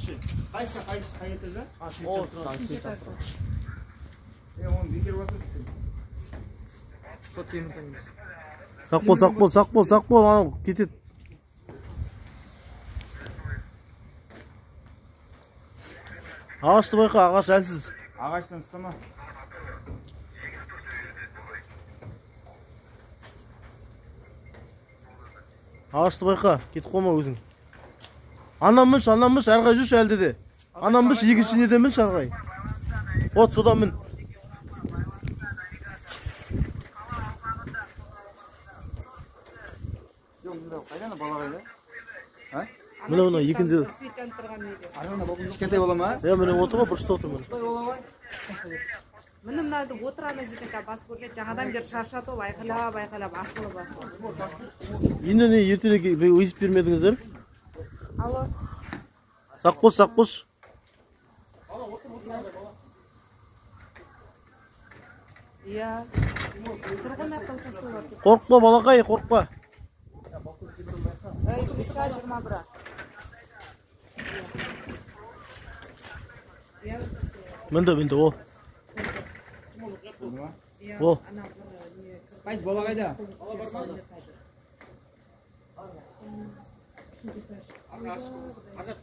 Қайсы, қайсы, қай этажда? О, свет жанып тұрған. Е, оны бекер басасың. Сол темірден емес. Сақ бол, сақ бол, сақ бол, сақ бол, анау кетеді. Ағашты байқа, ағаш әлсіз. Ағаштан ұстама. Ағашты байқа, кетіп қалма өзің. Анан мінші, анан мінші, әрі қарай жүрші әлде де. Анан мінші, екінші неден мінші әрі қарай. Вот, содан мін. Жоқ, мында қайда ана бала қайда? А? Міне, міне, екінші. Свет жанып тұрған неде? Кішкентай бала ма? Иә, міне отыр ғой, бұрышта отыр міне. Міне мынады отыр ана жерде бас көрген жаңадан бері шаршады ол, айқайлап айқайлап асылып асылып. Енді не ертерек өйсіп бермедіңіздер? Алло. Сақ бол, сақ болшы. Иә. Тұрғын ата участковый. Қорықпа, балақай, қорықпа. 3 А 21. Мінді, мінді, о. О. Қайсы бала қайда?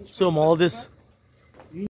Все, молодец.